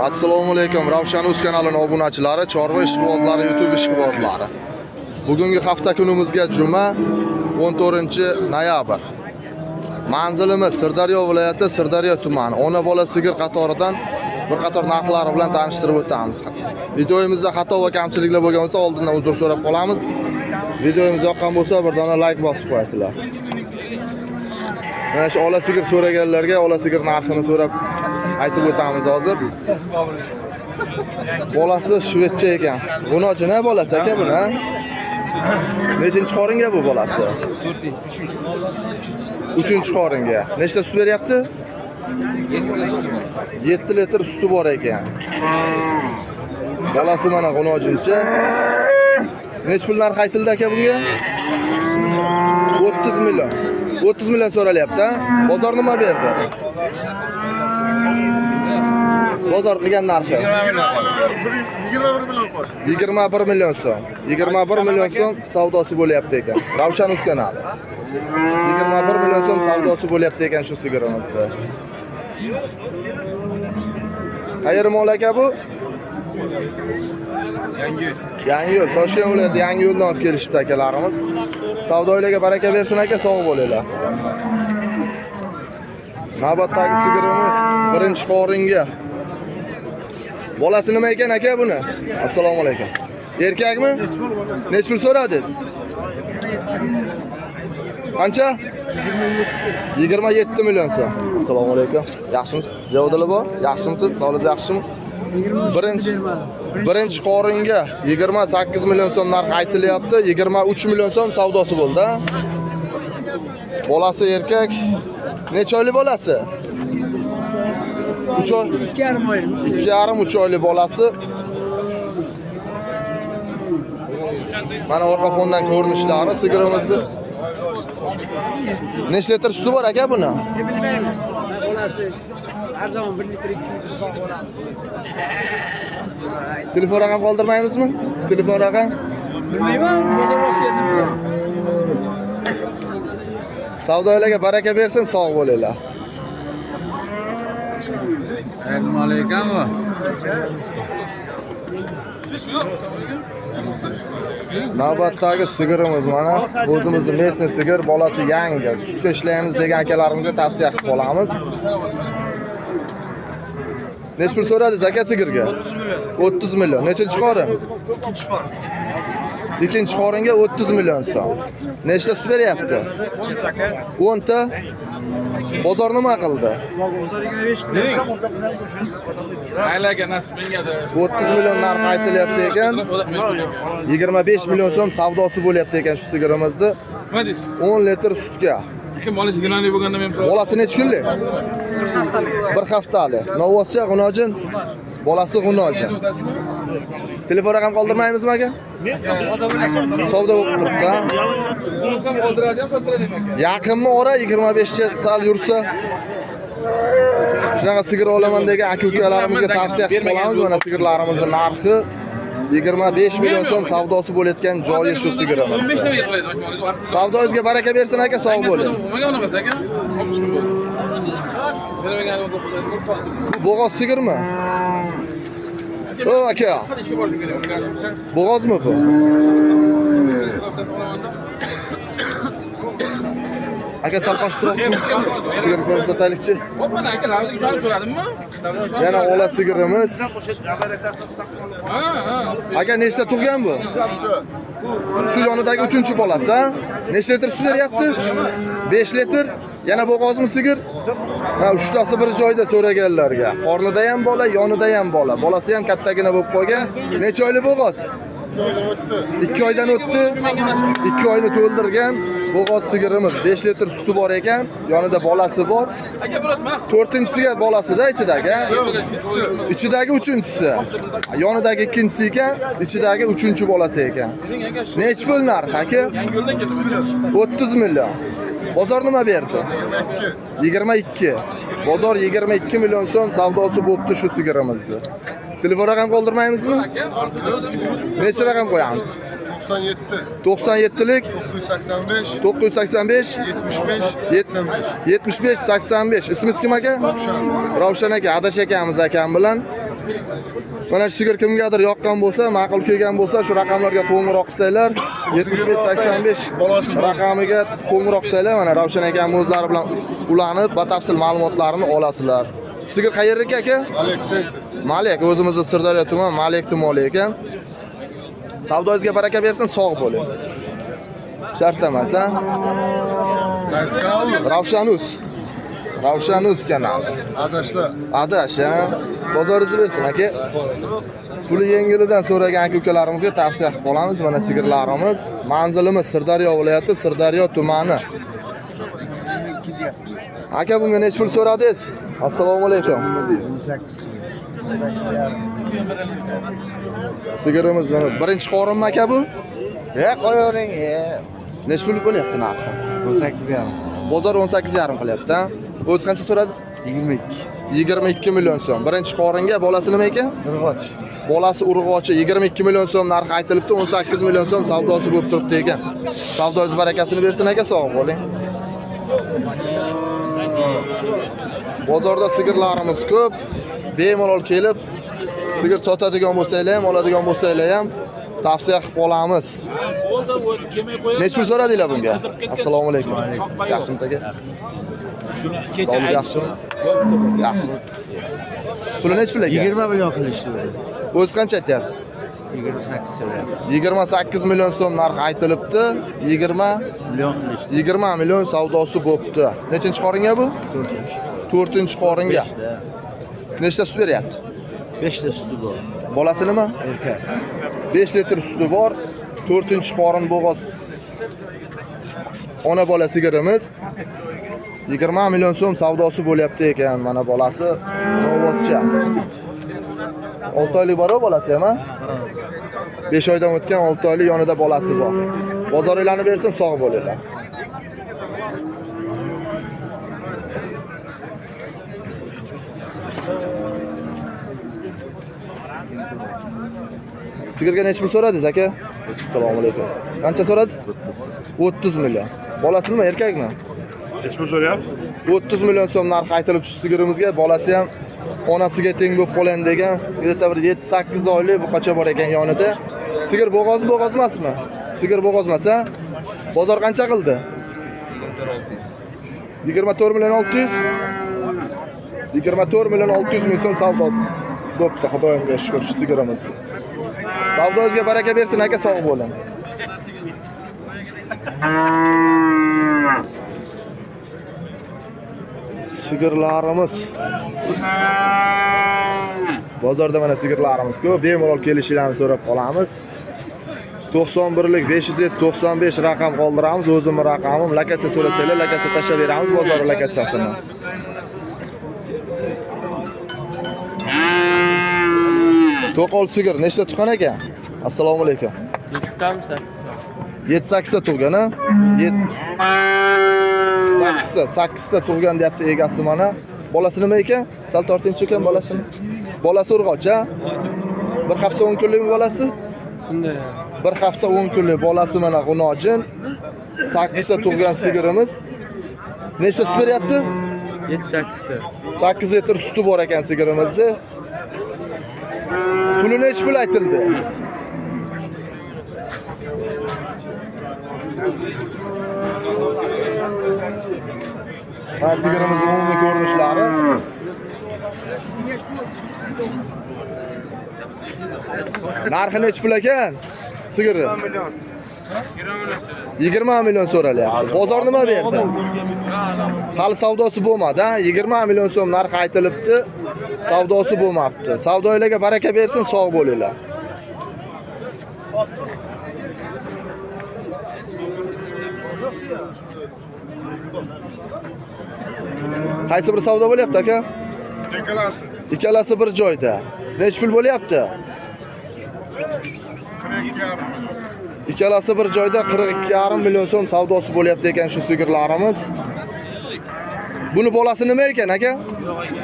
Assalomu alaykum, Ravshan Uz kanalining obunachilari, chorva ishqibozlari, YouTube ishqibozlari. Bugungi hafta kunimizga juma, 14 noyabr. Manzilimiz Sirdaryo viloyati, Sirdaryo tumani. Ona bola sigir qatoridan bir qator narxlari bilan tanishtirib o'tamiz. Videomizda xato va kamchiliklar bo'lgan bo'lsa, oldindan uzr so'rab qolamiz. Videomiz yoqqan bo'lsa, bir dona like bosib qo'yasizlar. Mana shu ola sigir so'raganlarga ola sigir narxini so'rab aytib o'tamiz hozir. Bolasi shvedcha ekan. G'unochi na bolasi aka buni? Ha? Nechinchi qoringa bu bolasi? Uchinchi qoringa. Nechta sut beryapti? 7 litr suti bor ekan. Bolasi mana g'unojincha. Nech pul narx aytildi aka bunga? 30 million. 30 million so'ralyapti, ha? Bozor nima berdi? Bozor qilgan narxi 21 million qo'y. 21 million so'm. 21 million so'm savdosi bo'lyapti ekan. Ravshan Uz kanali. 21 million so'm savdosi bo'lyapti ekan shu sigirimizni. Qayeri mol aka bu? Yangi. Yangiyo'l, Toshkent viloyati Yangiyo'ldan olib kelishibdi akalarimiz. Savdoylarga baraka bersin aka, sog' bo'linglar. Navbatdagi sigirimiz birinchi qoringa. Bolasi nima ekan aka buni? Assalomu alaykum. Erkakmi? Necha pul so'radingiz? Qancha? 27 million so'm. Assalomu alaykum. Yaxshimisiz? Ziyodulla bor? Yaxshimisiz? Sog'ligingiz yaxshimi? Birinchi qoringa 28 million so'm narx aytilyapti. 23 million so'm savdosi bo'ldi, ha? Bolasi erkak. Necha oylik bolasi? 3 oy. 2,5 oy. 2,5 3 oylik bolasi. Mana orqa fondan ko'rinishlari sigirimizni. Necha litr suti bor aka buni? Ne bilmaymiz. Bolasi har zamon 1 litr, 2 litr sog' bo'ladi. Telefon raqam qoldirmaymizmi? Telefon raqam? Bilmayman, bozorga olib keldim. Savdolarga baraka bersin, sog' bo'linglar. Assalomu alaykum. Navbatdagi sigirimiz mana o'zimizni местный sigir, bolasi yangi. Sutga ishlaymiz degan akalarimizga tavsiya qilib qolamiz. Necha pul so'radingiz aka sigirga? 30 million. 30 million. Nechinchi qorin? Ikkinchi qorin. Ikkinchi qoringa 30 million so'm. Nechta sut beryapti? 10 taka. 10 ta. Bozor nima qildi? Bozor 25 qilyapsam, Mayli aka, nasib mengadir. 30 million narx aytilyapti ekan. 25 million so'm savdosi bo'lyapti ekan shu sigirimizni. Nima deysiz? 10 litr sutga. Aka, bola 20 bo'lganda men Bolasi necha kunlik? Bir haftalik. Novvoscha g'unojin. Bolasi g'unojin. Telefon raqam qoldirmaymizmi aka? Savdo bo'lib turibdi, ha? Bo'lsam qoldiradi ham, qoldiradi aka. Yaqinmi ora 25 cha sal yursa. Shunaqa sigir olaman degan aka ukalarimizga tavsiya qilib qolamiz. Mana sigirlarimizni narxi 25 million so'm savdosi bo'layotgan joyi shu sigirimiz. 15 ta yig'laydi aka, bolangiz. Savdoyingizga baraka bersin aka, sog' bo'ling. Nimaga unaqasi aka? 60 kun bo'ldi. Bermagan ko'p qoldi. Bu bo'g'oz sigirmi? O aka, Ishga borishim kerak. Unga qarshi bo'g'ozmi bu? Aka sal qochib turasizmi? Sigir ko'rsataylikchi. Hop, mana aka, lavzak ishonib so'radimmi? Yana ola sigirimiz. Ha, ha. Aka nechta tug'gan bu? Shu yonidagi uchinchi bolasi, ha? Nechta litr sut beryapti? 5 litr. Yana bo'g'ozmi sigir? Ha, uchtasi bir joyda so'raganlarga. Qornida ham bola, yonida ham bola. Bolasi ham kattagina bo'lib qolgan. Necha oylik bo'g'oz? 2 oydan o'tdi. 2 oyni to'ldirgan bo'g'oz sigirimiz. 5 litr suti bor ekan, yonida bolasi bor. Aka, biroz mana To'rtinchisiga bolasida ichidagi, ha? Ichidagi uchinchisi. Yonidagi ikkinchisi ekan, ichidagi uchinchi bolasi ekan. Nechi pul narx aka? Yangiyo'ldan keldim. 30 million. Bozor nima berdi? 22. Bozor 22 million so'm savdosi bo'pti shu sigirimizni. Telefon raqam qoldirmaymizmi? Aka, Necha raqam qo'yamiz? 97 97lik 985 985 75 85. 75 85. Ismingiz kim aka? Ravshan. Ravshan aka, adash akamiz akam bilan. Mana shu sigir kimgadir yoqqan bo'lsa, ma'qul kelgan bo'lsa, shu raqamlarga qo'ng'iroq qilsanglar, 75 85 raqamiga qo'ng'iroq qilsanglar, mana Ravshan akam o'zlari bilan ulanib, batafsil ma'lumotlarini olasizlar. Sigir qayerdagi aka? Aleksey. Malak, o'zimizni Sirdaryo tuman Malak tumani ekan. Savdoyingizga baraka bersin, sog' bo'ling. Shart emas, ha? Qaysi kanal? Ravshanuz. Ravshanuz kanali. Adashlar. Adash, ha? Bozoringizni bersin, aka. Puli yengilidan so'ragan aka ukalarimizga tavsiya qilib qolamiz. Mana sigirlarimiz. Manzilimiz Sirdaryo viloyati, Sirdaryo tumani. Aka, bunga necha pul so'radingiz? Assalomu alaykum. Sigirimiz mana birinchi qorinmi aka bu? Ya qo'yavering, ya. Necha pul bo'lyapti narxi? 18,5. Bozor 18,5 qilyapti, ha? O'zi qancha so'radingiz? 22. 22 million so'm. Birinchi qoringa bolasi nima ekan? Urg'och. Bolasi urg'ochi 22 million so'm narxi aytilibdi, 18 million so'm savdosi bo'lib turibdi ekan. Savdoyingiz barakasini bersin aka, sog' bo'ling. Bozorda sigirlarimiz ko'p. Bemalol kelib sigir sotadigan bo'lsanglar ham, oladigan bo'lsanglar ham tavsiya qilib qolamiz. Necha pul so'radinglar bunga? Assalomu alaykum. Yaxshimisiz aka? Sog'lik yaxshimi? Yaxshimi? Puli necha pul aka? 20 million qilishdi. O'zi qancha aytyapsiz? 28 so'rayapti. 28 million so'm narxi aytilibdi. 20 Million qilishdi. 20 million savdosi bo'pti. Nechinchi qoringa bu? 4-chi qoringa. Nechta sut beryapti? 5 ta suti bor. Bolasi nima? Erkak. 5 litr suti bor. 4-chi qorin bo'g'oz. Ona bola sigirimiz 20 million so'm savdosi bo'lyapti ekan. Mana bolasi novvozcha. 6 oylik bor bolasi ham, ha? 5 oydan o'tgan 6 oylik yonida bolasi bor. Bozoringlarni bersin, sog' bo'linglar. Sigirga necha pul so'radingiz aka? Assalomu alaykum. Qancha so'radingiz? 30 million. Bolasi nima, erkakmi? Necha pul so'rayapsiz? 30 million so'm narxi aytilib shu sigirimizga, bolasi ham onasiga teng bo'lib qolgan degan, yerda bir 7-8 oylik buqacha bor ekan yonida. Sigir bo'g'oz bo'g'oz emasmi? Sigir bo'g'oz emas, ha? Bozor qancha qildi? 24 million 600. 24 million 600 ming so'm savdosi bo'pti, Xudoyimga shukr shu sigirimiz. Savdongizga baraka bersin aka, sog' bo'ling. Sigirlarimiz. Bozorda mana sigirlarimiz ko'p. Bemalol kelishingizni so'rab qolamiz. 91lik 595 raqam qoldiramiz. O'zimning raqamim. Lokatsiya so'rasanglar, lokatsiya tashlab beramiz bozor lokatsiyasini. To'qol sigir nechta tuqqan ekan? Assalomu alaykum. 7tami 8ta? 7-8 ta tug'gan, ha? 8 ta, 8 ta tug'gan deyapti egasi mana. Bolasi nima ekan? Sal tortinchi ekan bolasini. Bolasi urg'och, ha? Bir hafta 10 kunlikmi bolasi? Shunday. Bir hafta 10 kunlik bolasi mana g'unojin. 8 ta tug'gan sigirimiz. Nechta sut beryapti? 7-8 ta. 8 litr suti bor ekan sigirimizni. Puli nechi pul aytildi? Mana sigirimizning umumiy ko'rinishlari. Narxi nechi pul ekan? Sigiri. 20 million so'ralyapti. Bozor nima berdi? Hali savdosi bo'lmadi, ha? 20 million so'm narxi aytilibdi. Savdosi bo'lmabdi. Savdoylarga baraka bersin, sog' bo'linglar. Qaysi bir savdo bo'lyapti aka? Ikkalasi. Ikkalasi bir joyda. Nechi pul bo'lyapti? 42,5. Ikkalasi bir joyda 42,5 million so'm savdosi bo'lyapti ekan shu sigirlarimiz. Buni bolasi nima ekan aka?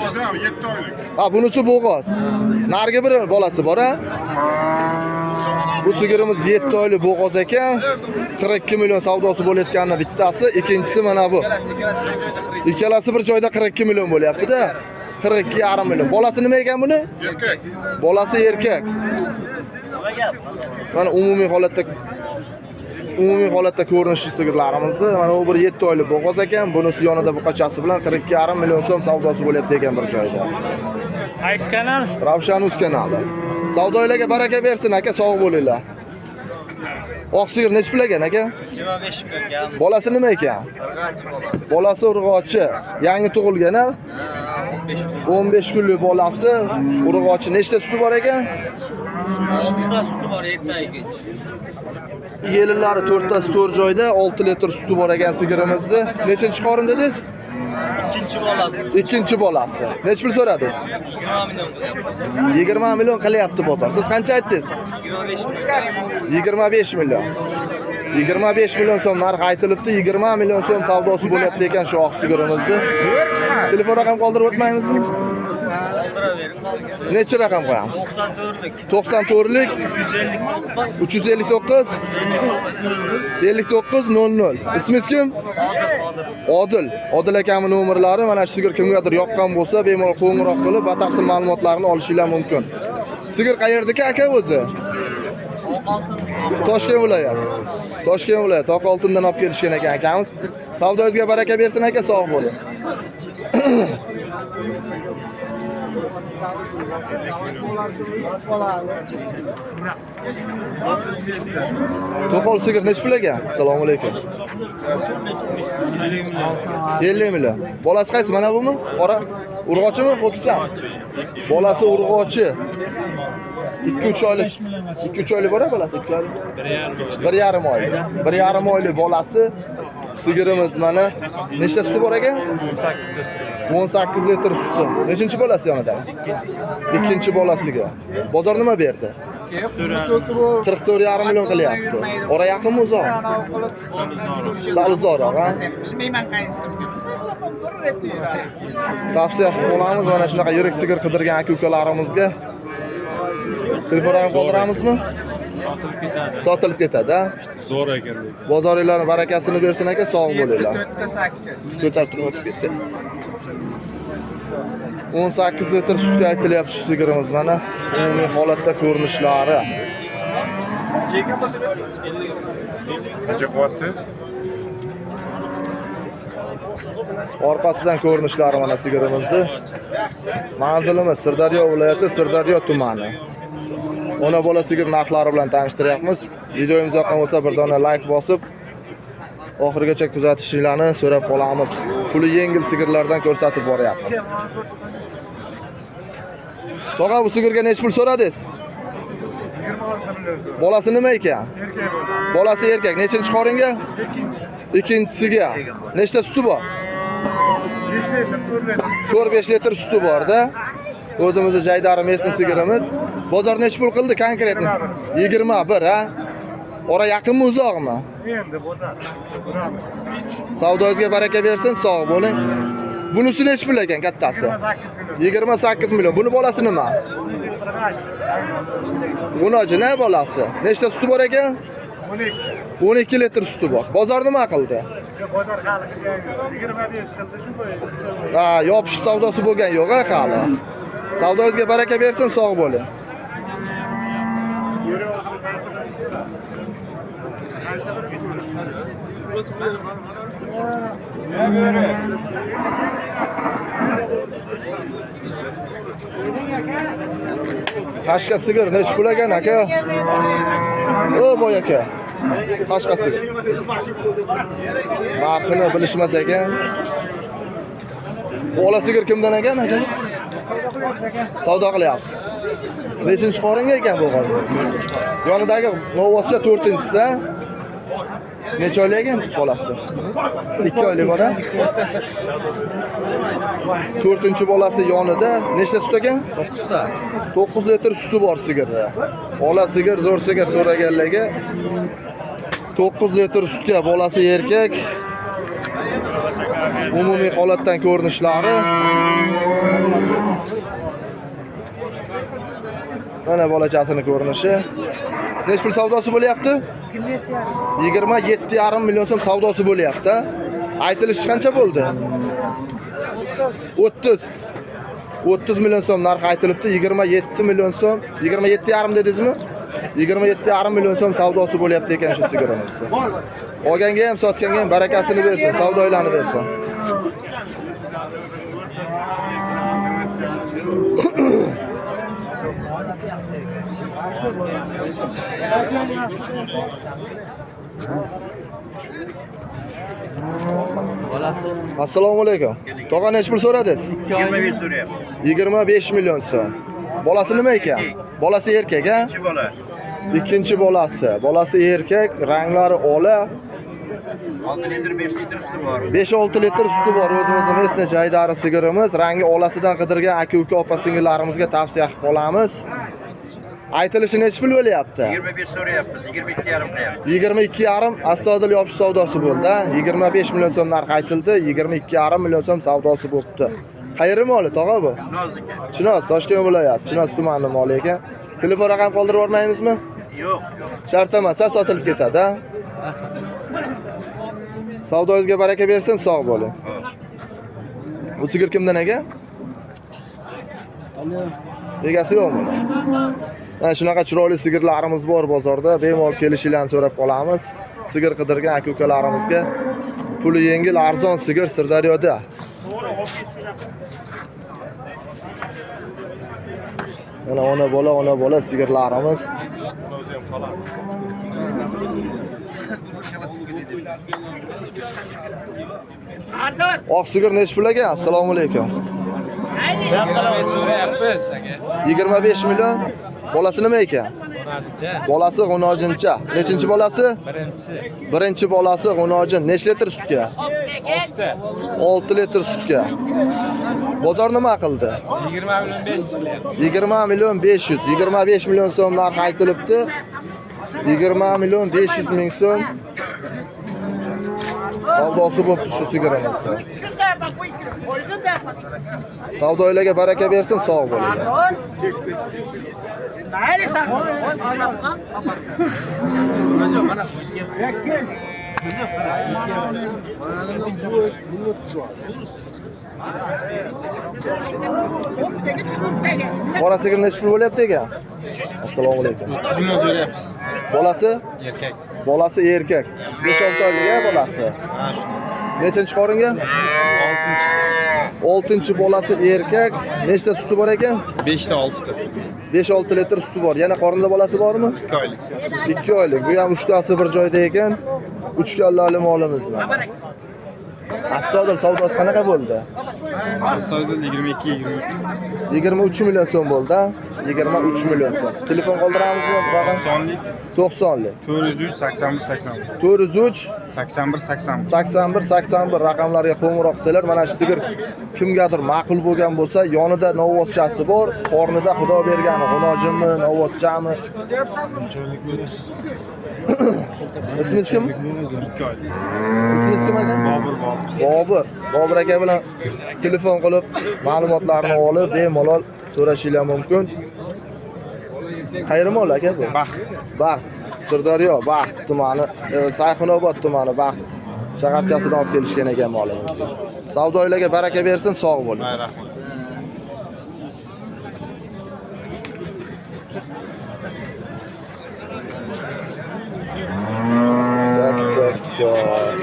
Juda 7 oylik. Ha, bunisi bo'g'oz. Narigi bir bolasi bor, ha? Bu sigirimiz 7 oylik bo'g'oz ekan. 42 million savdosi bo'layotganini bittasi, ikkinchisi mana bu. Ikkalasi bir joyda 42 million bo'lyapti-da. 42,5 million. Bolasi nima ekan buni? Erkak. Bolasi erkak. Mana umumiy holatda ko'rinishi sigirlarimizni. Mana u bir 7 oylik bo'g'oz ekan, bunisi yonida buqachasi bilan 42,5 million so'm savdosi bo'lyapti ekan bir joyda. Qaysi kanal? Ravshan Uz kanali. Savdoylarga baraka bersin aka, sog' bo'linglar. Oq sigir nechi pul ekan aka? 25 million. Bolasi nima ekan? Urg'ochi bolasi. Bolasi urg'ochi, yangi tug'ilgan a? 15 kun. 15 kunlik bolasi, urg'ochi. Nechta suti bor ekan? 6 ta suti bor ertaga kech. Yelinlari 4tasi 4 joyda 6 litr suti bor ekan sigirimizni. Nechinchi qorin dedingiz? Ikkinchi bolasi Ikkinchi bolasi. Nechi pul so'radingiz? 20 million qilyapti. 20 million qilyapti bozor. Siz qancha aytdingiz? 25 million. 25 million. 25 million so'm narx aytilibdi, 20 million so'm savdosi bo'lyapti ekan shu oq sigirimizni. Telefon raqam qoldirib o'tmaymizmi? Qoldiravering. Necha raqam qo'yamiz? 94lik 94lik 359 359 59 59 00. Ismingiz kim? Qodir, Qodir. Odil. Odil akamning nomerlari mana shu sigir kimgadir yoqqan bo'lsa, bemalol qo'ng'iroq qilib, batafsil ma'lumotlarni olishinglar mumkin. Sigir qayerdiki aka o'zi? Oltin. Toshkent viloyati. Toshkent viloyati Oqoltindan olib kelishgan ekan akamiz. Savdoyingizga baraka bersin aka, sog' bo'ling. To'pol sigir nechi pul ekan? Assalomu alaykum. 50 million. Bolasi qaysi? Mana bumi? Qora urg'ochimi, ho'kizchami? Bolasi urg'ochi. 2-3 oylik. 2-3 oylik bor bolasi, 2 oylik. 1,5 oylik. 1,5 oylik bolasi sigirimiz mana. Nechta suti bor ekan? 18 litr suti. Nechinchi bolasi yonida? Ikkinchi bolasiga. Bozor nima berdi? 44,5 million qilyapti. Ora yaqinmi uzoq? Sal uzoqroq, ha? Bilmayman qaysisi. Bir ret yuradi. Tavsiya qilib qolamiz mana shunaqa yirik sigir qidirgan aka-ukalarimizga. Telefon raqam qoldiramizmi? Sotilib ketadi. Sotilib ketadi, ha? Zo'r ekan lekin. Bozoringlarning barakasini bersin aka, sog' bo'linglar. 4 8. Ko'tarib turib o'tib ketdi. 18 litr sutga aytilyapti shu sigirimiz mana. Umumiy holatda ko'rinishlari. Qancha quvvatli? Orqasidan ko'rinishlari mana sigirimizni. Manzilimiz Sirdaryo viloyati, Sirdaryo tumani. Ona bola sigir narxlari bilan tanishtiryapmiz. Videomiz yoqqan bo'lsa bir dona like bosib, oxirigacha kuzatishingizni so'rab qolamiz. Puli yengil sigirlardan ko'rsatib boryapmiz. Tog'a, bu sigirga necha pul so'radingiz? Bolasi nima ekan? Erkak bo'ldi. Bolasi erkak. Nechinchi qoringa? Ikkinchi. Ikkinchisiga. Nechta suti bor? 5 litr, 4 litr. 4-5 litr suti bor-da. O'zimizni jaydari mesni sigirimiz. Bozor necha pul qildi konkretni? 21, ha? Ora yaqinmi, uzoqmi? Endi bozor. Buramiz. Savdoyingizga baraka bersin, sog' bo'ling. Bunisi necha pul ekan kattasi? 28 million. 28 million. Buni bolasi nima? Urg'ochi. G'unoji ne bolasi? Nechta suti bor ekan? 12. 12 litr suti bor. Bozor nima qildi? Bozor hali qilgan yo'q. 25 qildi shu bo'yi. Ha, yopishib savdosi bo'lgan yo'q, ha hali. Savdoyingizga baraka bersin, sog' bo'ling. Qashqa sigir necha pul ekan aka? O boy aka. Qashqa sigir. Narxini bilishmas ekan. Ola sigir kimdan ekan aka? Savdo qilyapsiz. Nechinchi qoringa ekan bu hozir? Yonidagi novvoscha 4-inchisi, ha? Necha oylik ekan bolasi? 2 oylik bola. 4-chi bolasi yonida. Nechta sut ekan? 9 ta. 9 litr suti bor sigirda. Ola sigir, zo'r sigir so'raganlarga 9 litr sutga bolasi erkak. Umumiy holatdan ko'rinishlari. Mana bolachasini ko'rinishi. Nech pul savdosi bo'lyapti? 27,5 million so'm savdosi bo'lyapti. Aytilishi qancha bo'ldi? 30. 30 million so'm narxi aytilibdi. 27 million so'm, 27,5 dedingizmi? 27,5 million so'm savdosi bo'lyapti ekan shu sigirimiz. Olganga ham, sotganga ham barakasini bersin, savdoylarni bersin. Assalomu alaykum. Tog'a, necha pul so'radingiz? 25 so'rayapmiz. 25 million so'm. Bolasi nima ekan? Bolasi erkak, ha? Ikkinchi bola. Ikkinchi bolasi. Bolasi erkak, ranglari ola, 6 litr 5 litr suti bor. 5-6 litr suti bor. O'zimizni mesni jaydari sigirimiz. Rangi olasidan qidirgan aka-uka, opa-singillarimizga tavsiya qilib qolamiz. Aytilishi necha pul bo'lyapti? 25 so'rayapmiz, 22,5 qilyapmiz. 22,5 astoydil yopish savdosi bo'ldi. Ha? 25 million so'm narx aytildi, 22,5 million so'm savdosi bo'pti. Qayerning moli tog'a bu? Chinozniki. Chinoz, Toshkent viloyati, Chinoz tumanini moli ekan. Telefon raqam qoldirib yubormaymizmi? Yo'q, yo'q. Shart emas, ha, sotilib ketadi, ha? Savdoyingizga baraka bersin, sog' bo'ling. Bu sigir kimdan aka? Egasi yo'qmi? Mana shunaqa chiroyli sigirlarimiz bor bozorda. Bemalol kelishinglarni so'rab qolamiz. Sigir qidirgan aka-ukalarimizga puli yengil, arzon sigir Sirdaryoda. Mana ona bola, ona bola sigirlarimiz. Oq sigir nechi pul aka? Assalomu alaykum. So'rayapmiz aka. 25 million. Bolasi nima ekan? Bolasi g'unojincha. Nechinchi bolasi? Birinchisi. Birinchi bolasi g'unojin. Necha litr sutga? 6ta. 6 litr sutga. Bozor nima qildi? 20 million 500 qilyapti. 20 million 500, 25 million so'm narx aytilibdi. 20 million 500 ming so'm savdosi bo'pti shu sigirimizni. Savdoylarga baraka bersin, sog' bo'linglar. Qora sigir necha pul bo'lyapti ekan? Assalomu alaykum. 30 million so'rayapmiz. Bolasi? Erkak. Bolasi erkak. 5-6 oylik a bolasi. Ha, shunday. Nechinchi qoringa? 6. Bolasi erkak. Nechta suti bor ekan? 5 ta 6 ta. 5-6 litr suti bor. Yana qorinda bolasi bormi? 2 oylik. 2 oylik. Bu ham uchtasi bir joyda ekan. Uch kallali molimiz mana. Astoydil savdosi qanaqa bo'ldi? Astoydil 22 23. 23 million so'm bo'ldi, a? 23 million so'm. Telefon qoldiramizmi? Raqam Sonlik 90lik. 403 81 81. 403 81 81. 81 81 raqamlarga qo'ng'iroq qilsalar, mana shu sigir kimgadir ma'qul bo'lgan bo'lsa, yonida novvoschasi bor, qornida Xudo bergani g'unojinmi, novvoschami? Ismingiz kim? 2 oylik. Ismingiz kim aka? Bobur Bobur. Bobur. Bobur aka bilan telefon qilib, ma'lumotlarni olib, bemalol so'rashinglar mumkin. Qayerda mol aka bu? Baxt. Baxt. Sirdaryo Baxt tumani, Sayxunobod tumani Baxt shaharchasidan olib kelishgan ekan molimizni. Savdoylarga baraka bersin, sog' bo'ling. Rahmat. Tak, tak, tak.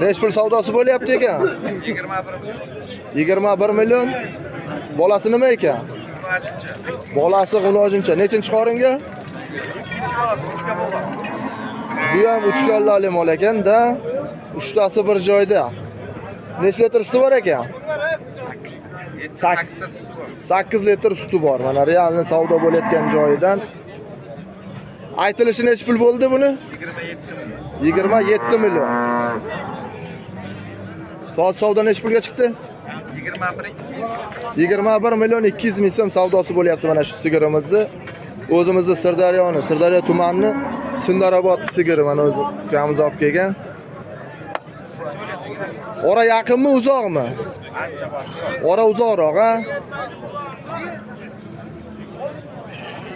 Necha pul savdosi bo'lyapti ekan? 21 million. Bolasi nima ekan? Bolasi g'unojincha. Nechinchi qoringa? Bu ham uch kallali mol ekan-da. Uchtasi bir joyda. Necha litr suti bor ekan? 8 8 litr suti bor. Mana realni savdo bo'layotgan joyidan. Aytilishi necha pul bo'ldi buni? 27 million. Soat savdo necha pulga chiqdi? 21 million 200 ming so'm savdosi bo'lyapti mana shu sigirimizni. O'zimizni Sirdaryoni, Sirdaryo tumanini Sindarobod sigiri mana o'zi ukamiz olib kelgan. Ora yaqinmi, uzoqmi? Ora uzoqroq, ha?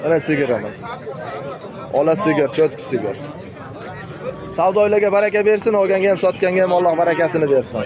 Mana sigirimiz. Ola sigir, cho'tki sigir. Savdoylarga baraka bersin, olganga ham, sotganga ham Alloh barakasini bersin.